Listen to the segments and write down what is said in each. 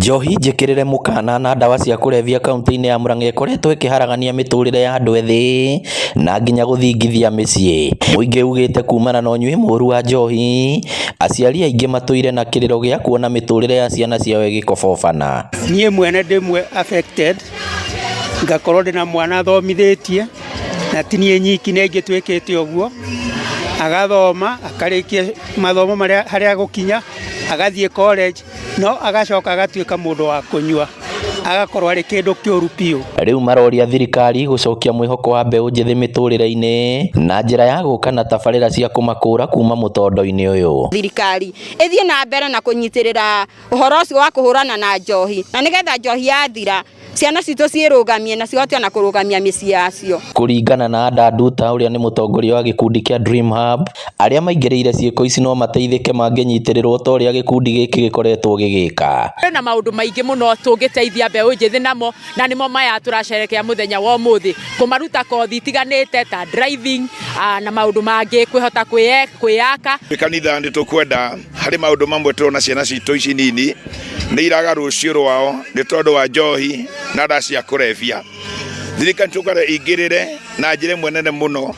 Njohi njĩkĩrĩre mũkana na ndawa cia kũrebia kaunti-inĩ ya Murang'a ĩkoretwo ĩkĩharagania mĩtũrĩre ya andũ ethĩ na nginya gũthingithia mĩciĩ. Mũingĩ ugĩte kumana na ũnyui mũru wa njohi, aciari aingĩ matũire na kĩrĩro gĩa kuona mĩtũrĩre ya ciana ciao ĩgĩkobobana. Niĩ mwene ndĩ affected, ngakorwo ndĩna mwana thomithĩtie, na ti niĩ nyiki, nĩ aingĩ twĩkĩte ũguo. Agathoma akarĩkia mathomo marĩa harĩa gũkinya, agathiĩ college, no agacoka agatuĩka mũndũ wa kũnyua, agakorwo arĩ kĩndũ kĩũru biũ. Rĩu maroria thirikari gũcokia mwĩhoko wa mbeũ njĩthĩ mĩtũrĩre-inĩ na njĩra ya gũka na tabarĩra cia kũmakũra kuma mũtondo-inĩ ũyũ. Thirikari ĩthiĩ na mbere na kũnyitĩrĩra ũhoro ũcio wa kũhũrana na njohi, na nĩgetha njohi yathira, ciana citũ ciĩrũgamie na cihote ona kũrũgamia mĩciĩ yacio. Kũringana na Ada Nduta, ũrĩa nĩ mũtongoria wa gĩkundi kĩa Dream Hub, arĩa maingĩrĩire ciĩko ici no mateithĩke mangĩnyitĩrĩrwo ta ũrĩa gĩkundi gĩkĩ gĩkoretwo gĩgĩka. Kwĩna maũndũ maingĩ mũno tũngĩteithia mbeũ njĩthĩ namo, na nĩmo maya tũracerekea mũthenya wa ũmũthĩ, kũmaruta kothi itiganĩte ta driving na maũndũ mangĩ, kwĩhota kwĩyaka. Kanitha nĩ tũkwenda harĩ maũndũ mamwe tũrona ciana citũ ici nini nĩ iraga rũciũ rwao nĩ tondũ wa njohi na ndawa cia kũrebia. Thirikari tũkwenda ingĩrĩre na njĩra ĩmwe nene mũno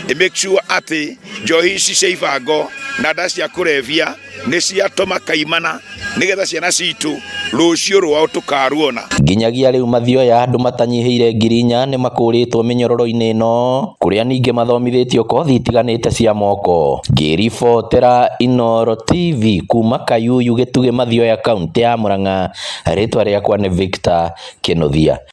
ĩ make sure atĩ njohi ici cia ibango na ndawa cia kũrebia nĩ ciatũma kaimana, nĩgetha ciana citũ rũciũ rwao tũkaruona. Nginyagia rĩu mathioya andũ matanyihĩire 4,000 nĩ makũrĩtwo mĩnyororo-inĩ ĩno, kũrĩa ningĩ mathomithĩtio kothi itiganĩte cia moko. Ngĩribotera Inooro TV kuma Kayuyu, Gĩtugĩ, Mathioya, kaunti ya Murang'a, rĩtwa rĩakwa nĩ Victor Kĩnuthia.